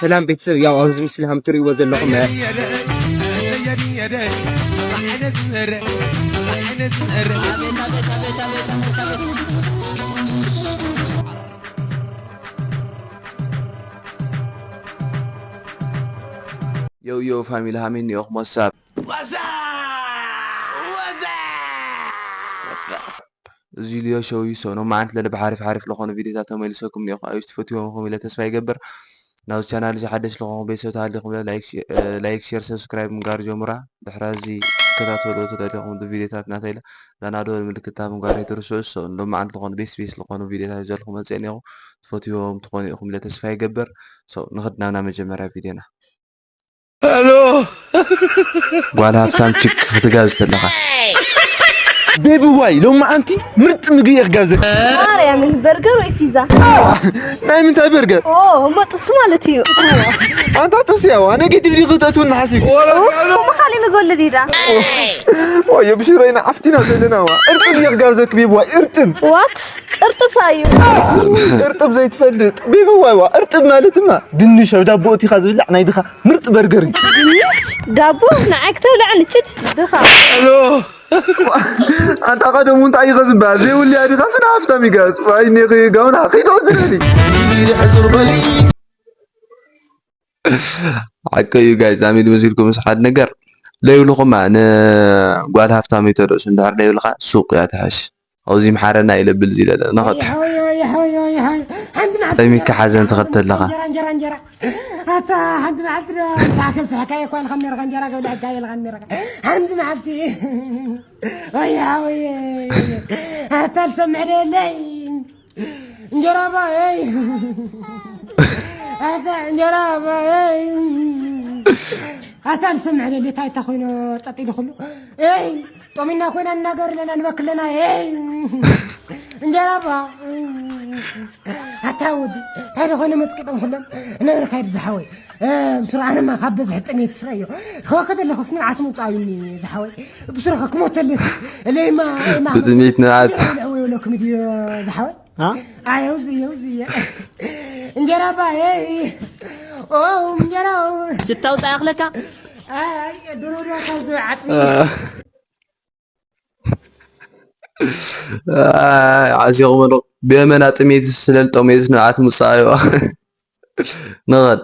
ሰላም ቤተሰብ፣ ያው ኣብዚ ምስሊ ከም ትርእይዎ ዘለኹም Yo, yo, family, ሃመይ እኒኦኹም? ወሳብ እዚ ልዮ ሸው ይሶ ኖማዓንት ለለ ብሓሪፍ ሓሪፍ ለኾኑ ቪዲዮታት ተመሊሰኩም እኒኦኹም። ኣብሽ ትፈትዎም ኢኹም ኢለ ተስፋ ይገብር። ናብዚ ቻናል እዚ ሓደሽ ለኾኑ ቤተሰብ ተሃሊኹም ለ ላይክ፣ ሼር፣ ሰብስክራይብ ምግባር ጀምራ። ድሕሪ እዚ ትከታተልዎ ተደሊኹም ቪዲዮታት ናተይ ለ እዛ ናዶ ምልክት ምግባር ኣይትርስዑ። ሶ ሎማዓንት ለኾኑ ቤስ ቤስ ለኾኑ ቪዲዮታት ይዘልኹም መፅአ እኒኹም። ትፈትዎም ትኾኑ ኢኹም ኢለ ተስፋ ይገብር። ሶ ንኽድ ናብና መጀመርያ ቪዲዮና። ሄሎ ጓል ሃፍታም ችክ ክትጋዝ ተለኻ ቤቢ ዋይ ሎማዓንቲ ምርጥ ምግቢ እየ ክጋብዘኪ። ማርያምን በርገር ወይ ፒዛ? ናይ ምንታይ በርገር? ኦ እሞ ጥብሲ ማለት እዩ። ኣንታ ጥብሲ ያዋ ኔጌቲቭ ዲኺ ተእትውኒ ሓሲብኪ። ኡፍ እሞ ካሊእ ምግቢ ኣሎ ድዩ ደኣ? ወዮ ብሽሮ ኢና ዓፍቲና ዘለና ዋ። እርጥብ እየ ክጋብዘኪ ቤቢ ዋይ እርጥብ። ዋት እርጥብ ታይ እዩ? እርጥብ ዘይትፈልጥ ቤቢ ዋይ ዋ። እርጥብ ማለት ድማ ድንሽ ኣብ ዳቦ እቲኻ ዝብላዕ ናይ ድኻ ምርጥ በርገር እዩ። ድንሽ ዳቦ ንዓይ ክተብልዐኒ ችድ ድኻ። ኣንታ ቀደሙ እንታይ ኢኸ ዝበሃል ዘይብሉ እያ ዲኻ ስነ ሃፍታም ይጋዝ ዋይ ኔኺ ጋውና ከይትቕዝለኒ። ሓቂ እዩ ጋይዝ ኣሚድ መሲልኩም ምስ ሓደ ነገር ለይብልኹማ ንጓል ሃፍታም ይተደሱ እንድሕር ለይብልኻ ሱቅ እያ ትሕሽ። ኣብዚ ምሓረና ኢለ ብል እዚ ለለ ንኸድ ሓንቲ መዓልቲ ጠሚካ ሓዘን ትኸድ ተለኻ እንጀራ እንጀራ እንጀራ ኣታ ሓንቲ መዓልቲ ዶ ምሳሕ ከብስሐካ እየ እኳ ኢልካ ነርካ እንጀራ ከብልዐካ እየ ኢልካ ነርካ ሓንቲ መዓልቲ ወይ ሓወይ ኣታ ልሰምዕ ዶ የለይ እንጀራ ባየይ ኣታ እንጀራ ባየይ ኣታ ልሰምዕ ዶ የለይ እንታይ እታ ኮይኖ ጸጥ ኢሉ ኩሉ ኤይ ጦሚና ኮይና እናገር ለና ንበክለና ኤይ እንጀራ ባ ኣታ ወዲ ሓደ ኮይነ መጽቂጦም ኩሎም እነግረካ ይድ ዝሓወይ ብስሩ ኣነማ ካብ በዝሒ ጥሜት ስረዮ ከወከደ ኣለኹ ስንብዓት ምውፃእዩኒ ዝሓወይ ብስሩ ክሞተልስ ለይማ ብጥሜት ንብዓት ለኩም ድዮ ዝሓወይ ኣየውዝ የውዝ እንጀራ ባ እንጀራ ሽታ ውፃእ ያኽለካ ድሮ ድሮ ካብዚ ዓፅሚ ዓሲኹም ኣለኹ ብየመና ጥሜት ስለልጦሜት ንብዓት ምውፃእ እዮ ንኸድ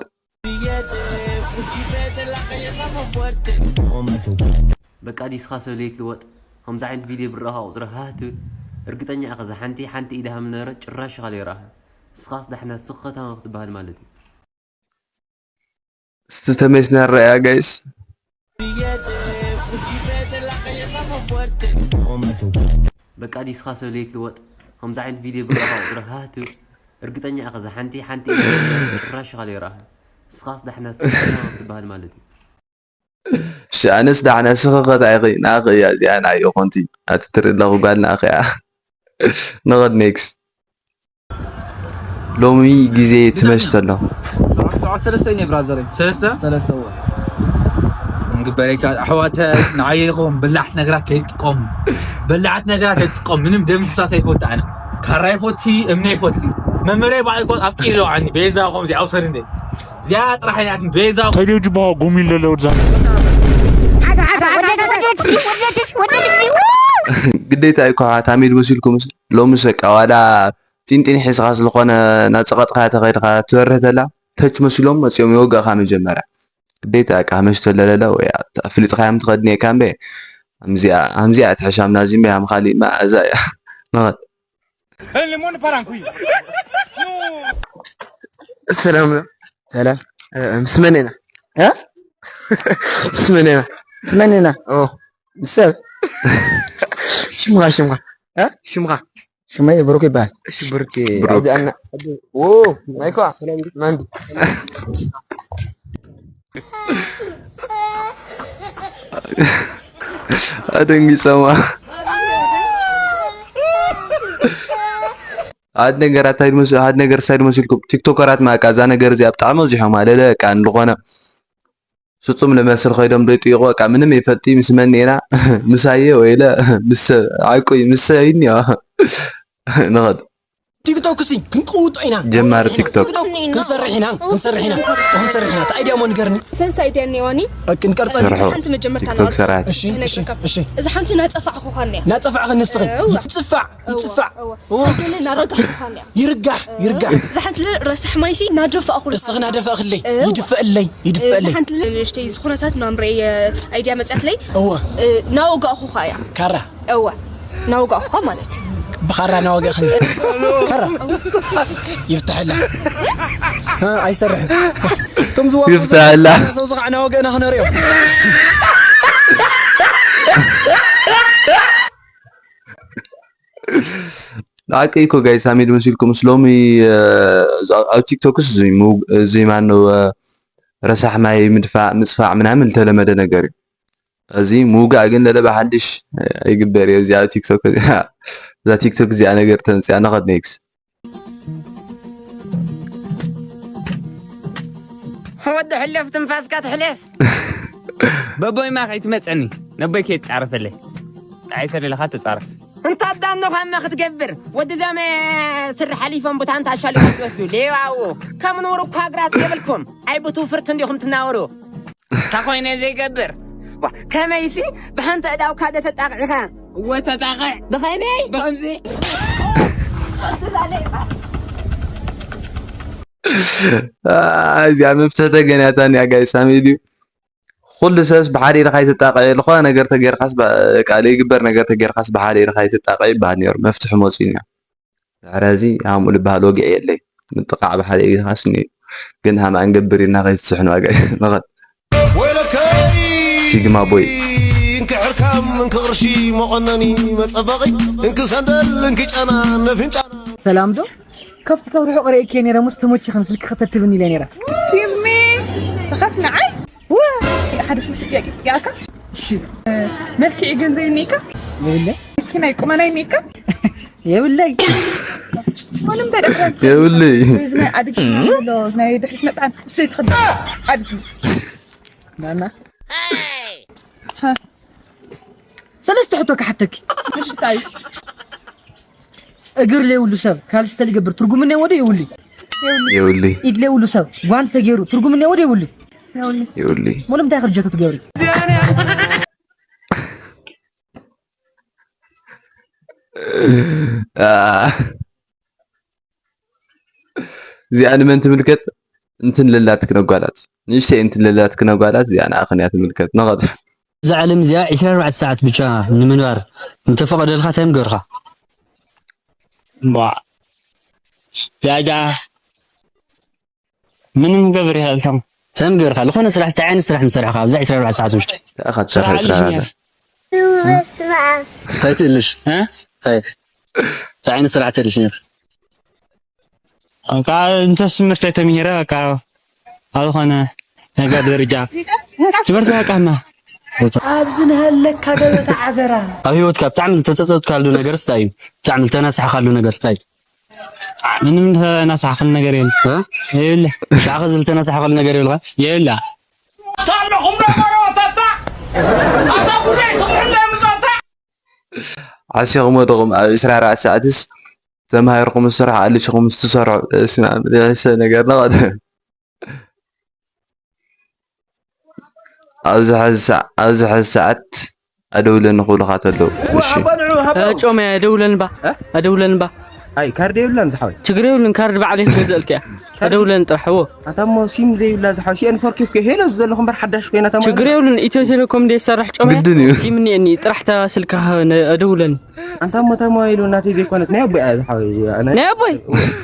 በቃ ዲስኻ ሰብ ለይትልወጥ ከምዚ ዓይነት ቪድዮ ብረኣኻ ቁፅሪ ሃህ ትብል እርግጠኛ ኢኻ እዛ ሓንቲ ሓንቲ ኢዳ ሃምነረ ጭራሽ ኢኻ ለይረኣኻ ንስኻስ ዳሕና ስኽኸታማ ክትበሃል ማለት እዩ እስቲ ተመችና ረኣያ ጋይስ በቃ ዲስኻ ሰብ ለይትልወጥ ከምዚ ዓይነት ቪድዮ ብረኣኻ ቁፅሪ ሃህ ትብል እርግጠኛ ኢኻ እዛ ሓንቲ ሓንቲ ኢዳ ሃምነረ ጭራሽ ኢኻ ለይረኣኻ ንስኻስ ዳሕና ስኽኸታማ ክትበሃል ማለት እዩ እሺ ኣነስ ዳሕና ስኽኸት ኣይኸ ናኸ እያ እዚኣ ናይ ኮንቲ ኣትትሪ ኣለኹ ጓል ናኸ እያ ንኸድ ኔክስት ሎሚ ግዜ ትመሽቶ ኣሎ ሰለስተ እዩ ብራዘር ሰለስተ ሰለስተ እወ እንግበረካ ኣሕዋተ ንዓየ ይኸውን በላዕት ነገራት ከይጥቀሙ በላዕት ነገራት ከይጥቀሙ ምንም ደም ፍሳስ ኣይፈቱ ኣነ ካራ ይፈቲ እምነ ይፈቲ መመረይ ባዕልኮ ኣፍቂዶ ዓኒ ቤዛ ኾም ዚኣውሰር እንደ እዚኣ ጥራሕ እያ ቤዛ ጠልዮ ጅባዋ ጎሚል ለለ ወድዛ ግዴታ እዩ ከሓት ኣሚድ መሲልኩም ሎሚ ሰቃ ዋላ ጢንጢን ሒዝኻ ስለኾነ ናፀቐጥካ ተኸይድኻ ትበርህ ተላ ተች መሲሎም መፂኦም የወጋእካ መጀመርያ ግዴታ ቃ መሽቶ ለለለ ወይ ኣፍሊጥካዮም ትኸድኒ እካ እምበ ኣምዚኣ ኣምዚኣ ትሕሻም ናዚ እምበ ሃም ካሊእ ማ እዛ እያ ንኸድ El mono parancuy. ሰላም ነው። ሰላም። ምስ መን ኢና? እ? ምስ መን ኢና? ምስ መን ኢና? ኦ። ምስ ሰብ። ሽምኻ ሽምኻ። እ? ሽምኻ። ሽመይ ብሩክ ይበሃል። እሺ ብሩክ። ኣብዚ ኣና ኦ ማይኳ ሰላም ማንዲ። ኣደንጊፀማ ሓደ ነገር ኣታይ ድመስ ሓደ ነገር ሳይ ድመሲልኩም ቲክቶከራት ማቃ እዛ ነገር እዚኣ ብጣዕሚ ኣብዚሖማ ለለ ቃ እንድኾነ ስጹም ልመስል ከይዶም ዘይጥይቁ በቃ ምንም ይፈልጥ ምስ መን ኢና ምሳየ ወይለ ምስ ሰብ ዓቁይ ምስ ሰብ ይንዮ ንኸድ ቲክቶክ ሲ ክንቅውጦ ኢና። ጀማሪ ቲክቶክ። ቲክቶክ ክንሰርሕ ኢና፣ ክንሰርሕ ኢና፣ ክንሰርሕ ኢና። እንታይ ኣይድያ እሞ ንገርኒ። ሰለስተ ኣይድያ እኒኦኒ። ክንቀርጸ ስርሑ። ሓንቲ መጀመርታ ቲክቶክ ሰራሕቲ። እሺ፣ እሺ፣ እሺ። እዛ ሓንቲ ናጸፋዕኹኻ እኒያ። ናጸፋዕኺ ንስኺ። እዋ። ይጽፋዕ፣ ይጽፋዕ። እዋ። ግን ናረጋሕኹኻ እኒያ። ይርጋሕ፣ ይርጋሕ። እዛ ሓንቲ ረሳሕ ማይሲ ናደፋእኹ እስኺ ናደፋእኽለይ። እዋ። ይድፈእለይ፣ ይድፈእለይ። ሓንቲ ንእሽተይ ዝኾነታት ምናምን ርአ ኣይድያ መፅያትለይ እወ። ናወጋእኹኻ እያ። ካራ እወ ናወጋእኹኻ ማለት ብኻራ ናወጋእኽኒ። ካራ ይፍትሐላ። እ፣ ኣይሰርሕን። እቶም ዝዋጉ ይፍትሐላ። ሰው ዝቓዕ ናወገእና ክነርእዮ። ሓቂ እኮ ጋይስ፣ ኣሜድ መሲልኩም ምስ ሎሚ፣ እ፣ ኣብ ቲክቶክስ እዚ ሙ-፣ እዚ ማን ነው፣ እ፣ ረሳሕ ማይ ምድፋእ ምጽፋዕ ምናምን ዝተለመደ ነገር እዩ። እዚ ምውጋእ ግን ለለ ብሓድሽ ኣይግበር እዩ። እዚኣ ቲክቶክ እዚኣ፣ እዛ ቲክቶክ እዚኣ ነገር ተምጽያ ነኸድ ኔክስ። ወዲ ሕለፍ ትንፋስካ ትሕለፍ። በቦይማ ከይትመፀኒ ነቦይ ከይትፃረፈለይ ንዓይ ተደለኻ ተፃረፍ እንታ ዳኖኻማ ክትገብር ወዲ ዛመ ስር ሓሊፎም ቦታ እንታ ኣሻሊፎም ዝወስዱ ሌዋዎ ከም ኑር እኳ ግራት የብልኩም ዓይብቱ ፍርት እንዲኹም ትናወሩ እንታይ ኮይነ ዘይገብር ዋ፣ ከመይሲ ብሓንቲ ዕዳውካ ዶ ተጣቕዕኻ እወ ተጣቕዕ ብኸመይ ብኸምዚ እዚኣ መፍትሒ ተገንያታኒ ኣጋይ ሳሚ ድዩ? ኩሉ ሰብስ ብሓደ ኢድኻ ይትጣቐዕ፣ ዝኾነ ነገር ተገይርካስ በቃ ዘይግበር ነገር ተገይርካስ ብሓደ ኢድኻ ይትጣቐዕ ይበሃል ነይሩ። መፍትሒ መፂኡ እኒኦ። ድሕሪ እዚ ሃምኡ ዝበሃል ወግዒ የለይ። ምጥቓዕ ብሓደ ኢድኻስ እኒኦ። ግን ሃም ኣንገብር ኢልና ከይትስሕኑ ኣጋይ ንኸድ። ወይለከይ ሲግማ ቦይ። እንኪ ሕርካም እንኪ ቅርሺ መቐነኒ መጸበቒ እንኪ ሰንደል እንኪ ጨና ነፍንጫና ሰላም ዶ ካብቲ ካብ ርሑቕ ርእየኪ ነረ ሙስ ተሞችኽን ስልኪ ከተትብኒ ኢለ ነረ Excuse me ስኻስ ንዓይ ወ ሓደ ሰብ ጥያቄ ጥያቄ እሺ መልክዕ ግን ዘይኒካ የብለ ኪናይ ቁመናይ ኒካ የብለይ ምንም ተደፍረት የብለይ ዝናይ ኣድግ ሎ ዝናይ ድሕሪት መፅዓን እሱ ይትኽዳ ኣድግ ናና ሰለስተ ሕቶ ክሓተኪ ምሽታይ እግር ለይብሉ ሰብ ካልሲ ተልገብር ትርጉም እኔ ወደ ይውሉ የውሊ ኢድ ለይብሉ ሰብ ጓንት ተገይሩ ትርጉም እኔ ወደ ይውሉ የውሊ ሙሉ ምታይ ክርጀቱ ትገብሪ እዚኣ ንመን ትምልከት? እንትን ለላትክን ኣጓላት ንእሽተይ እንትን ለላትክን ኣጓላት እዚኣ ንኣኽን እያ ትምልከት። ነቐጥ እዛ ዓለም እዚኣ ዕስራ ኣርባዕተ ሰዓት ብቻ ንምንባር እንተፈቐደልካ እንታይ ምገርካ? እምቧ ያጃ ምንም ገብር ይኸእልከም እንታይ ምገርካ? ዝኾነ ስራሕ እንታይ ዓይነት ስራሕ ምሰርሕካ ኣብዛ ዕስራ ኣርባዕተ ሰዓት ውሽጢ? ተኣኻ ትሰርሕ ስራሕ እንታይ ትእልሽ? እንታይ እንታይ ዓይነት ስራሕ ትእልሽ ነይርካ? እንተስ ትምህርተይ ተምሂረ በቃ ኣብ ዝኾነ ነገር ደረጃ ትምህርቲ በቃ ማ ኣብዚ ንሃለካ ገበታ ዓዘራ ኣብ ህይወትካ ብጣዕሚ ዝተፀፀጥካሉ ነገር እንታይ እዩ? ብጣዕሚ ዝተነሳሕካሉ ነገር እንታይ እዩ? ምንም ተናሳሕክል ነገር የለ የለ ሻኸ ዝተነሳሕካሉ ነገር የብልካ? የብላ ታለኹም ነበረ ወተታ ኣታ ጉዳይ ስምዑለ ምጸታ ዓሲኹም ወደኹም ኣብ ዕስራ ኣርባዕተ ሰዓትስ ተማሂርኩም ስራሕ ኣልሽኹም ትሰርሑ ስማ ዝሕሰ ነገር ነቐደ ኣብዚ ሕዚ ሰዓት ኣደውለኒ ክብሉኻ ተለዉ እሺ ጮመ ኣደውለኒ ባ ኣደውለኒ ባ ኣይ ካርድ የብላን ዝሓወይ ችግር የብሉን ካርድ ባዕለይ ክገዝእልካ እያ ኣደውለኒ ጥራሕ እዎ ኣታ እሞ ሲም ዘይብላ ዝሓወይ ሲኤን ፎር ኬፍ ከ ሄሎ ዝዘለኹ እምበር ሓዳሽ ኮይና ታማ ችግር የብሉን ኢትዮ ቴሌኮም ደይ ሰርሕ ጮመ ግድን እዩ ሲም እኒአኒ ጥራሕ ታ ስልካ ኣደውለኒ ኣንታ እሞ ታማ ኢሉ እናተይ ዘይኮነት ናይ ኣቦይ እያ ዝሓወይ ኣነ ናይ ኣቦይ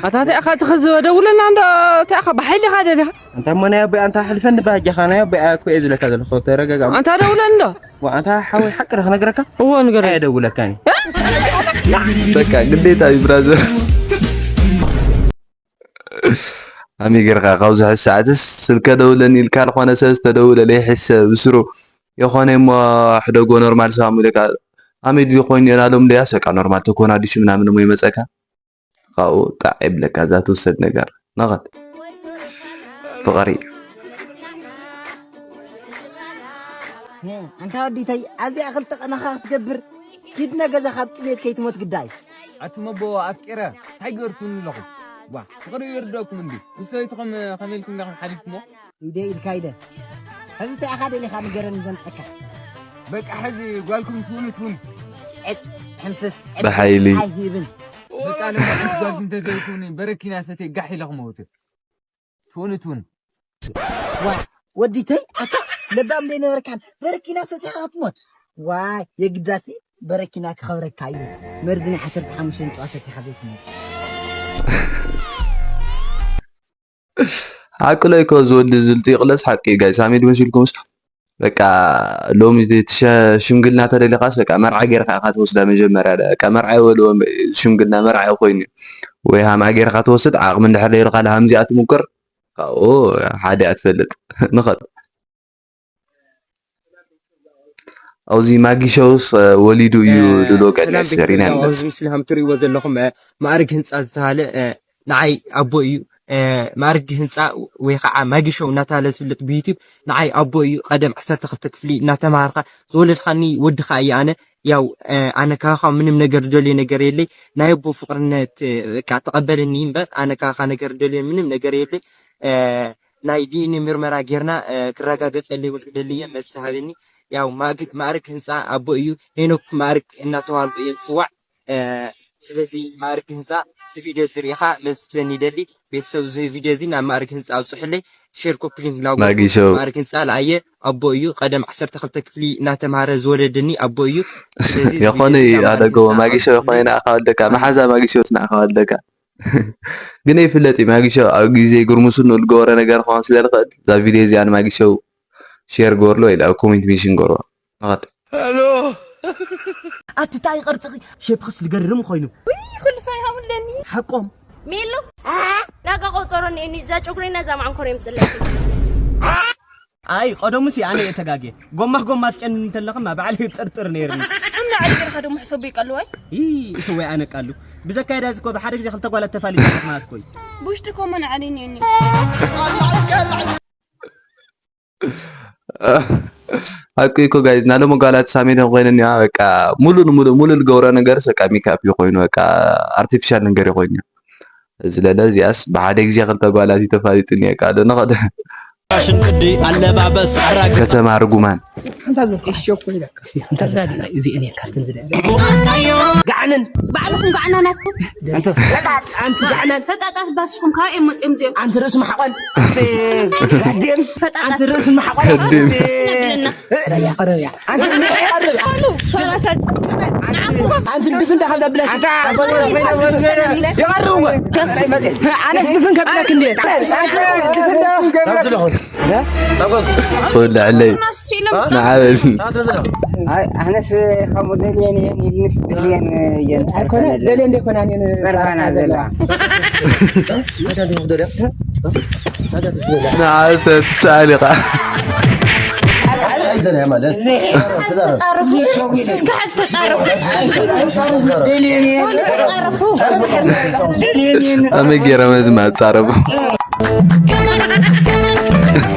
ኣታ እንታይ ኢኻ ትኸዝበ ደውለና እንዳ እንታይ ኢኻ ብሓይሊ ኢኻ ደሊኻ ኣንታ እሞ ናይ ኣቦይ ኣንታ ሕልፈኒ ባጃኻ ናይ ኣቦይ እኮ እየ ዝብለካ ዘለኹ ተረጋጋ ኣንታ ደውለ እንዶ ኣንታ ሓወይ ሓቂ ዶ ክነግረካ እዎ ንገረ ኣየደውለካን በቃ ግዴታ እዩ ብራዘር ኣሚ ገርካ ካብዚ ሕዚ ሰዓትስ ስልከ ደውለኒ ኢልካ ዝኾነ ሰብ ዝተደውለ ለይሕሰብ ብስሩ የኾነ እሞ ሕደጎ ኖርማል ሰባሙ ኢለካ ኣመይ ድዩ ኮይኑ ኢና ሎም ደያስ በቃ ኖርማል ተኮና ድሽ ምናምን እሞ ይመፀካ ካብኡ ጣዕ የብለካ እዛ ትውሰድ ነገር ነቐት ፍቕሪ ኣንታ ወዲተይ ኣዚኣ ክልተ ቀናኻ ክትገብር ኪድና ገዛ ካብ ጥሜት ከይትሞት ግዳይ ኣቱም ኣቦ ኣፍቂረ እንታይ ገርኩኒ ኣለኹም? ዋ፣ ፍቕሪ ይርደኩም እንዲ። ምስ ሰበይትኹም ከመይ ኢልኩም ዲኹም ሓሊፍኩሞ? ኢደ ኢልካ ኢደ። ሕዚ እንታይ ኢኻ ደሊኻ ንገረኒ ዘምፀካ? በቃ ሕዚ ጓልኩም ትውኑ ትውኑ። ዕጭ፣ ሕንፍፍ፣ ዕጭ፣ ብሓይሊ። ኣይሂብን። በቃ ለማዕንቲ ጓልኩም ተዘይትውኑ በረኪና ሰትየ ጋሕ ኢለ ክመውት። ትውኑ ትውኑ። ዋ፣ ወዲተይ ኣታ ለባም ደይ ነበርካን በረኪና ሰትኻ ክትሞት። ዋይ፣ የግዳሲ በረኪና ክኸብረካ እዩ። መርዚ ናይ ዓሰርተ ሓሙሽተ ጨዋ ሰትኻ ዘይትሞት። ሓቂ ላይ እኮ ዝወዲ ዝልጥ ይቕለስ ሓቂ ጋይ ሳሚድ መሲልኩምስ በቃ ሎሚ እቲ ሸ-፣ ሽምግልና ተደሊኻስ በቃ መርዓ ጌርካ ኢኻ ትወስዳ መጀመርያ ደ-፣ በቃ መርዓ ይበልዎ እምበ-፣ ሽምግልና መርዓ ኮይኑ ወይ ሃምዓ ጌርካ ትወስድ ዓቕሚ እንድሕር ደይሩካ ለሃምዚኣ ትምኩር ካብኡ ሓደ እያ ትፈልጥ ንኸድ ኣብዚ ማጊ ሾውስ ወሊዱ እዩ እ፣ ልሎ ሰላም ቀድሚ ቤተሰብ፣ ዘሪና ያው ኣብዚ ንመስ። ምስሊ ከም ትርእይዎ ዘለኹም፣ እ፣ ማዕርግ ህንፃ ዝተባሃለ፣ እ፣ ንዓይ ኣቦ እዩ። እ፣ ማዕርግ ህንፃ ወይ ከዓ ማጊ ሾው እናተባሃለ ዝፍለጥ ብዩቲዩብ ንዓይ ኣቦ እዩ። ቀደም ዓሰርተ ክልተ ክፍሊ እናተማሃርካ ዝወለድካኒ ወድኻ እየ ኣነ። ያው፣ እ፣ ኣነ ካኻ ምንም ነገር ዝደልዮ ነገር የለይ። ናይ ኣቦ ፍቕርነት፣ እ፣ በቃ ተቐበለኒ እምበር ኣነ ካኻ ነገር ዝደልዮ ምንም ነገር የለይ። እ፣ ናይ ዲ ኤን ኤ ምርመራ ጌርና፣ እ፣ ክረጋገጸለይ እውን ክደሊ እየ። መልሲ ሃበኒ። ያው ማግ-፣ ማዕርግ ህንፃ ኣቦ እዩ። ሄኖክ ማዕርግ እናተባሃልኩ እየ ዝፅዋዕ። እ፣ ስለዚ ማዕርግ ህንፃ እዚ ቪድዮ ዝርኢኻ መልሲ ትበኒ ይደሊ። ቤተሰብ እዚ ቪድዮ እዚ ናብ ማዕርግ ህንፃ ኣብፅሕለይ። ሼር ኮፒ ሊንክ ላጎ ማጊ ሾው። ማዕርግ ህንፃ ለኣየ ኣቦ እዩ። ቀደም ዓሰርተ ክልተ ክፍሊ እናተምሃረ ዝወለደኒ ኣቦ እዩ። ስለዚ እዚ የኾነ ቪድዮ እዚ ናብ ማዕርግ ኣደገዎ ህንፃ ማጊ ሾው የኾነ ኣብፅሕለይ። ንኣኻ ወደካ። መሓዛ ማጊ ሾው ንኣኻ ወደካ። ግን ይፍለጥ እዩ፣ ማጊሾ ኣብ ግዜ ጉርምስንኡ ዝገበሮ ነገር ክኸውን ስለ ዝኽእል፣ እዛ ቪድዮ እዚኣ ንማጊሾ ሼር ግበርሉ ወይ ኣብ ኮሜንት ሜንሽን ግበርዋ። ንኸድ። ኣቲ ታይ ቅርጽኺ ሼፕኽስ ዝገርም ኮይኑ። ውይ፣ ኩሉ ሰብ ይሃሙለኒ። ሓቆም። ሚሉ፣ ናጋ ቆጸሮ እኒኤኒ፣ እዛ ጨጉረይ ነዛ መዓንኮር የምጽለኪ። ኣይ፣ ቀደሙሲ ኣነ እየ ተጋግየ። ጎማ ጎማ ትጨኒ እንተለኽማ ባዕለይ ይጥርጥር ነይርኒ። እምነ ዓሊ ገርኻ ደሞ ሕሰቡ ይቀልዋይ? ይ፣ ወይ ኣነ ቃሉ። ብዘካየዳ እዚ እኮ ብሓደ ግዜ ክልተ ጓላት ተፋሊጠ ማለት ኮይ። ብውሽጢ ኮሞ ንዓሊ እኒኤኒ። ሓቂ እኮ ጋይዝ፣ ናሎም ጓላት ሳሜን ኮይነን እያ፣ በቃ ሙሉ ንሙሉ፣ ሙሉ ልገብሮ ነገርስ በቃ ሜካፕ እዩ ኮይኑ፣ በቃ ኣርቲፊሻል ነገር እዩ ኮይኑ። እዚ ለለ እዚኣስ ብሓደ ግዜ ክልተ ጓላት እዩ ተፋሊጡ እኒኦ፣ ቃሉ ንኸደ። ፋሽን ቅዲ ኣለባበስ ኣራግፃ። ከተማ ርጉማን። እንታይ ዝበልኩ? እሺ እኮ ይበቃ። እንታይ ዝበልኩ? እዚአን እየን ካብተን ዝደሊ። ጋዕነን። ባዕልኹም ጋዕና ናትኩም። ኣንቲ ፈጣጥ። ኣንቲ ጋዕነን። ፈጣጣት ባስኹም ካብ እዮም መፅዮም እዚኦም? ኣንቲ ርእሲ ማሕቆን። ኣንቲ ጋዴም። ፈጣጣት። ኣንቲ ርእሲ ማሕቆን። ጋዴም። ነብለና። ረያ፣ ረያ። ኣንቲ፣ ኣሉ፣ ሸራታት። ንዓኹም። ኣንቲ ድፍ እንዳኸል ደብለህ። ኣንታ፣ ይቐርብዎ። ኣነስ ድፍን ከብለክ እንዴ? ኩሉ ዕለይ። ንዓበል። ኣይ፣ ኣነስ ከምኡ ደልየን እየን ኢልንስ ደልየን እየን ኣይኮነ፣ ጸርፈን ደልየን ደይኮነ፣ ኣነ ጸርፈና ዘለዋ። ንዓበል ተትስኣል ኢኻ። ተጻረፉ። እስከ ሕዚ ተጻረፉ። ወሉ ተጻረፉ። ኣመይ ገይረ መዝማ ጻረፉ።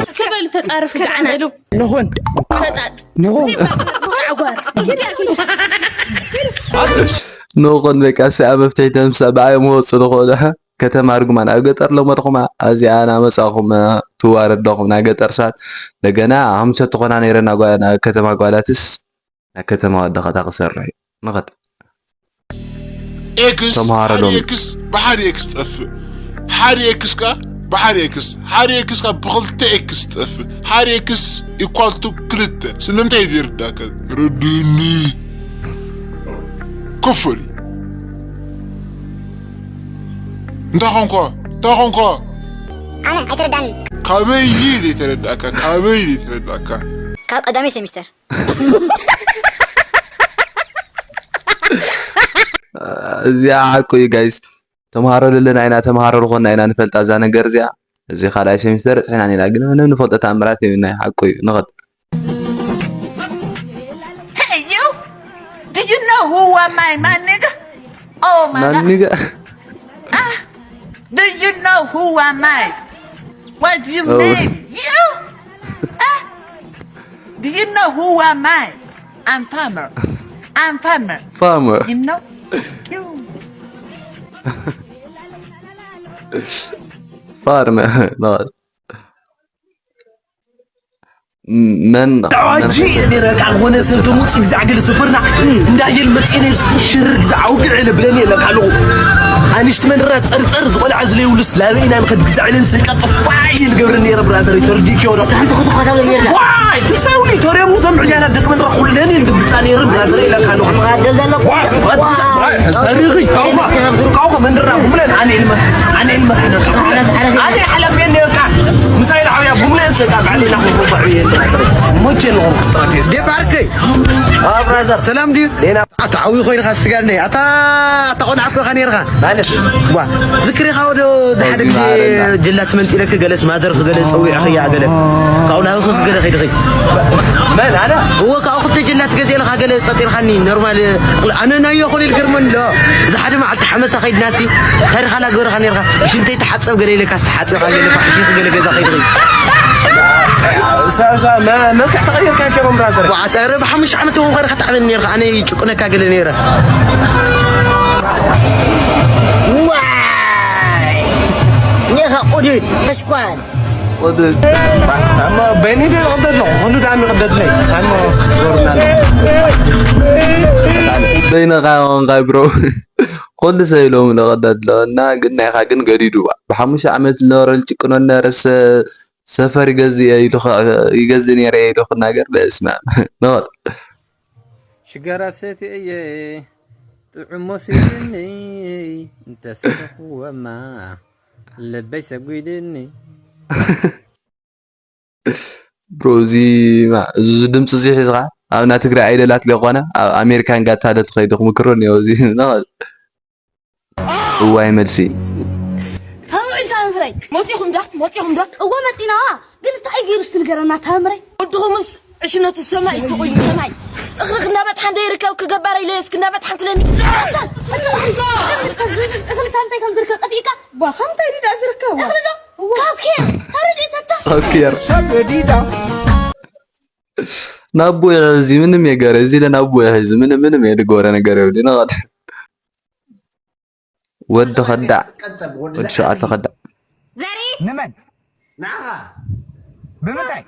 እስከ በሉ ተጻረፉ። ከዓና በሉ። ንኹን። ፈጣጥ። ንኹን። ጫጓር። ንኹን በቃ፣ እስኪ ኣብ መፍትሒ ተምሳ ብኣዮም ወፁ ንኽእሉ። ከተማ ርጉማን ኣብ ገጠር ለመድኹማ ኣብዚኣ ናመጻኹም ትዋረድ ዶኹም ናይ ገጠር ሰባት እንደገና ከምሰ ትኾና ነይረና ጓ-፣ ናይ ከተማ ጓላትስ ናይ ከተማ ወደኸታ ክሰርሕ እዩ ንኸት ኤክስ ተምሃረሎም። ሓደ ኤክስ ብሓደ ኤክስ ጠፍእ ሓደ ኤክስ ካ ብሓደ ኤክስ ሓደ ኤክስ ካ ብኽልተ ኤክስ ጠፍእ ሓደ ኤክስ ኢኳል ቱ ክልተ ስለምንታይ ይርዳከ ረድኒ ክፍል እንታይ ኾንኳ እንታይ ኾንኳ ኣነ ኣይተረዳን። ካበይ ዘይተረዳእካ ካበይ ዘይተረዳእካ ካብ ቀዳሚ ሴሚስተር እዚኣ ሓቁ እዩ ጋይስ ተምሃሮ ዘለና ኢና ተምሃሮ ዝኾንና ኢና ንፈልጣ እዛ ነገር እዚኣ እዚ ካልኣይ ሴሚስተር ፅሕና ኔና ግን ምንም ንፈልጦ ተኣምራት የብልና ሓቁ እዩ ንኸድ Hey, you! Do you know who am I, my nigga? Oh, my God. ማንጋ Ah, do you know who am I? What's your Oh. name? You? Ah, do you know who am I? I'm farmer. I'm farmer. Farmer. You know? You. ፋርመ መን ኣዋጂ ነረ ቃል ሆነ ሰብ ተሙፅ ግዛዕ ገለ ስፍርና እንዳየል መፅነ ሽርር ግዛዕ ኣውግዕ ለብለኒ የለ ቃልኹ ኣንሽቲ መንራ ፀርፀር ዝቆልዓ ዝለይብሉስ ላበይና ንኸድ ግዛዕ ለን ስንቀጥፋ ይል ገብረ ነረ ብራዘር ተርዲክ ይወዳ ሓንቲ ኹቱ ኾታ ለየዳ ዋይ ትሳውኒ ቶሪያም ሙተም ዕያና ደቅመን ኩለን ይል ግብፃ ነረ ብራዘር የለ ቃልኹ ደልደለ ተሪኺ ካውኻ መንራ ብለን ኣነ ኢልመ ኣነ ኢልመ ኣነ ሓለፍ የለ ቃል ምሳይ ዳዕያ ብለን ሰጣ ባዕሊ ናኹ ባዕሊ የለ ሞቼ ነው ጥራቴ ዴ ባርከይ ብራዘር ሰላም ድዩ ሌና ኣታ ዓብዩ ኮይንካ ስጋኒ ኣታ ኣታ ቆልዓ እኮ ኢኻ ነርካ ማለት ዋ ዝክሪኻ ወዶ ዝሓደ ግዜ ጀላት መንጢለክ ገለስ ማዘር ክገለ ፀዊዕኽያ ገለ ካብኡ ናብ ክገለ ከይድኺ መን ኣነ እወ ካብኡ ክልተ ጀላት ገዜ ኢልካ ገለ ፀጢርካኒ ኖርማል ኣነ ናዮ ኮነ ኢል ገርመን ኣሎ እዚ ሓደ መዓልቲ ሓመሳ ከይድናሲ ታሪኻ ላግበርኻ ነርካ ብሽንተይ ተሓፀብ ገለ ኢለካ ዝተሓፅብካ ገለ ፋሕሺ ክገለ ገዛ ከይድኺ ሰብሳ መልክዕ ተቐይርካ ከይሮም ብራዘር ኧረ ብሓሙሽተ ዓመት እውን ኸይረ ከተዕበኒ ነርካ ኣነ ይጭቁነካ ገለ ነይረ ዋይ ኔኻ ቁዱድ ተሽኳል በይኒ ደ ይቕደድ ኣለኹ ኩሉ ዳም ይቕደድለይ ኣሞ ዞርና በይነኻ ኾንካ ብሮ ኩሉ ሰብ ኢሎም ንቐደድ ኣለዎ እና ግን ናይኻ ግን ገዲዱ ብሓሙሽተ ዓመት ዝነበረ ዝጭቅኖ ነበረ ሰፈር ይገዝእ እየ ኢሉ ይገዝእ ነይረ እየ ኢሉ ክናገር በስመ ኣብ ንቐል ሽጋራ ሰትየ እየ ጥዑም ወሲድኒ እንተሰተኽወማ ልበይ ሰጒድኒ ብሮ እዚ እዚ ድምፂ እዚ ሒዝካ ኣብ ናይ ትግራይ ኣይደላት ለኮነ ኣብ ኣሜሪካን ጋት ታለንት ከይዱ ክምክሮ እኒኦ እዚ እዋይ መልሲ ተምዑል ታምረይ መፂኹም ዶ መፂኹም ዶ እወ መፂናዋ ግን እንታይ ገይሩ እስቲ ንገረና ታምረይ ወድኹምስ ዕሽነቱ ሰማይ ስቑሉ ሰማይ እኽልኽ እንዳበጥሓ እንዶ ይርከብ ክገባር ኢለ እስክ እንዳበጥሓ ክለኒ እኽሊ ታምታይ ከም ዝርከብ ጠፊእካ ባ ከምታይ ድዳ ዝርከብ እኽሊ ዶ ካብ ኬ ካብ ረድኤት ኣታ ኦኬ ሰብ ዲዳ ናቦ ይሕዚ ምንም የገረ እዚ ለናቦ ይሕዚ ምንም ምንም የድጎረ ነገር የብሉ ነቐድ ወዲ ከዳዕ ወዲ ሸውዓተ ከዳዕ ዘሪ ንመን ንዓኻ ብምንታይ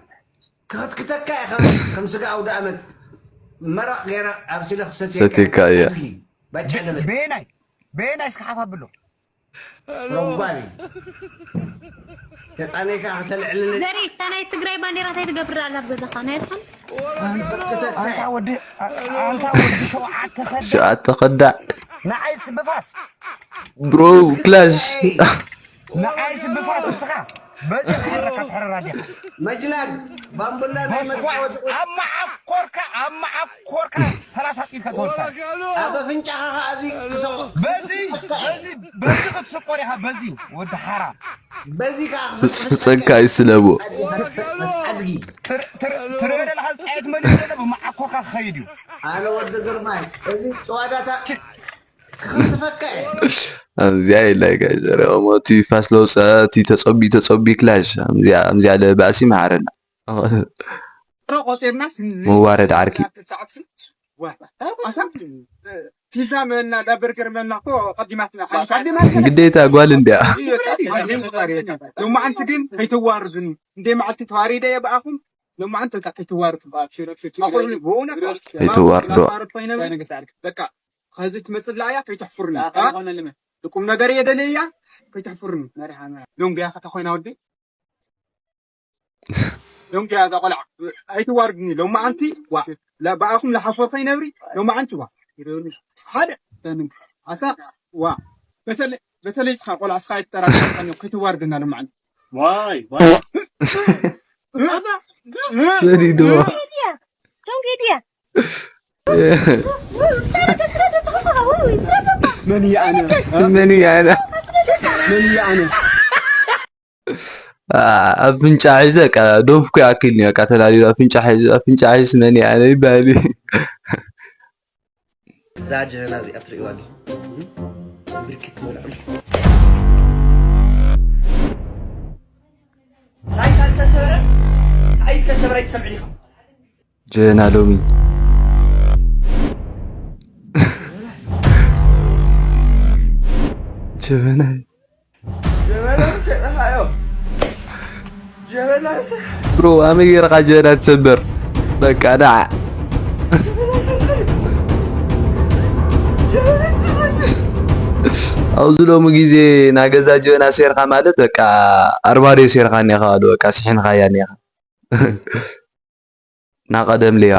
ክኽትክተካ እየ ከም ስጋ ኣውደ ኣመት መረቕ ገይረ ኣብሲለ ክሰትየካ ሰትየካ እየ ባጭዕ ለመድ በየናይ በየናይ እስኪ ሓፍ ኣብሎ ሮጓኒ ተጣኔካ ከተልዕልኒ ዘሪ እታ ናይ ትግራይ ባንዴራ እንታይ ትገብር ኣላ ኣብ ገዛኻ ናይ ኣልሓም ክተካ ኣንታ ወዲ ኣንታ ወዲ ሸውዓተ ከዳ ሸውዓተ ከዳዕ ንዓይስ ብፋስ ብሮ ክላሽ ንዓይስ ብፋስ እስኻ በዚ ትሕረካ ትሕረራ ዲኻ መጅላግ ባምቡላ ናይ በስኳ መጅላግ ኣብ መዓኮርካ ኣብ መዓኮርካ ሰላሳ ጢት ከተወልካ ኣብ ኣፍንጫኻ ከኣ እዚ ክሰቑ በዚ በዚ በዚ ክትስቆር ኢኻ በዚ ወዲ ሓራም በዚ ከኣ ፍፅፍፀካ ይስለቦ ኣድጊ ትር- ትር- ትርእ ደለኻ ዝጣየት መሊስ ዘሎ ብመዓኮርካ ክኸይድ እዩ ኣነ ወዲ ግርማይ እዚ ጨዋዳታ ክኸትፈካ እየ ኣብዚኣ የላይ ጋይዘረኦም እቲ ፋስ ለውፀ እቲ ተፀቢ ተፀቢ ክላሽ ኣብዚኣ ለባእሲ መሓረና ሮ ቆፂርናስ መዋረድ ዓርኪ ፊዛ መና ዳበርገር መና እኮ ቀዲማትና ግዴታ ጓል እንዲያ ሎማዓንቲ ግን ከይተዋርድን እንደ መዓልቲ ተዋሪደ እየ ብኣኹም ሎማዓንቲ በቃ ከይተዋርድ ከይተዋርዶ በቃ ከዚ ትመፅእ ለኣያ ከይተሕፍሩኒ ቁም ነገር እየ ደለያ ከይተሕፍሩኒ ዶንግያ ከተኮይና ወዲ ዶንግያ እዛ ቆልዓ ኣይትዋርድኒ ሎማዓንቲ ዋ ብኣኹም ለሓፎ ከይነብሪ ሎማዓንቲ ዋ ሓደ ኣታ ዋ በተለይ እስኻ ቆልዓ እስኻ ኣይትጠራጠር ከይትዋርድና ሎማዓንቲ ዋይ ሰዲድዎ ዶንግያ መን እያ ኣነ መን እያ ኣነ ኣፍንጫ ሒዘ በቃ ዶፍ እኮ ይኣክል እዩ በቃ ተላልዩ ኣፍንጫ ሒዘ ኣፍንጫ ሒዝ መን እያ ኣነ ይበሃል እዩ እዛ ጀበና እዚኣ ትርእይዋ ኣለኹም ብርክት ዝበለ ዕምር ላይታ ዝተሰብረ ኣይተሰብረ ኣይትሰምዕን ኢኻ ጀና ሎሚ ጀበና ጀበና ሰጠኻዮ። ጀበና ሰ- ብሮ ኣመይ ገይርካ ጀበና ትሰብር? በቃ ደዓ ጀበና ሰጠኻዮ። ጀበና ሰጠኻዮ። ኣብዚ ሎሚ ግዜ ናይ ገዛ ጀበና ሴርካ ማለት በቃ ኣርባዶ ሴርካ እኒኻ በሉ በቃ ስሒንካያ እኒኻ። ናቐደም ሌባ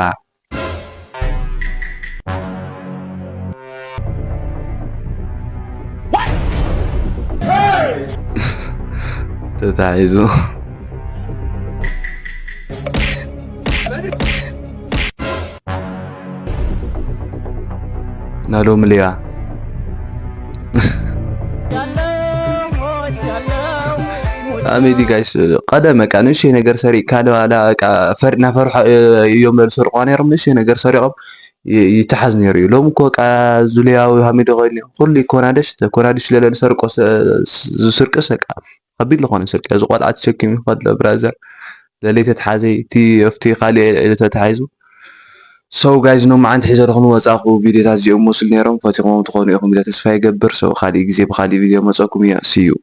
ተታሒዙ ናሎም ሌባ ኣሜዲ ጋይስ ቀደም በቃ ንእሽተይ ነገር ሰሪቕካ ለባላ በቃ ፈር- እናፈርሖ እዮም ለዝሰርቑዋ ነይሮም። ንእሽተይ ነገር ሰሪቖም ይ- ይተሓዝ ነይሩ እዩ። ሎሚ እኮ በቃ ዙልያዊ ሃሚዶ ኮይኑ ኩሉ ኮናደሽ ኮናድሽ ለለ ዝሰርቆ ስ- ዝስርቅስ በቃ ከቢድ ዝኾነ ስርቂ እዚ ቆልዓ ተሸኪሙ ይኸድ ኣሎ ብራዘር። ለለይ ተተሓዘይ እቲ ኣብቲ ካሊእ ኢሉ ተተሓሒዙ። So guys ኖማዓንቲ ሒዘ ለኹም ወፃኹ ቪዲዮታት እዚኦም መስሉ ነይሮም ፈቲኹሞም ትኾኑ ኢኹም ኢለ ተስፋ ይገብር። So ካሊእ ግዜ ብካሊእ ቪዲዮ መፀኩም እየ። See you።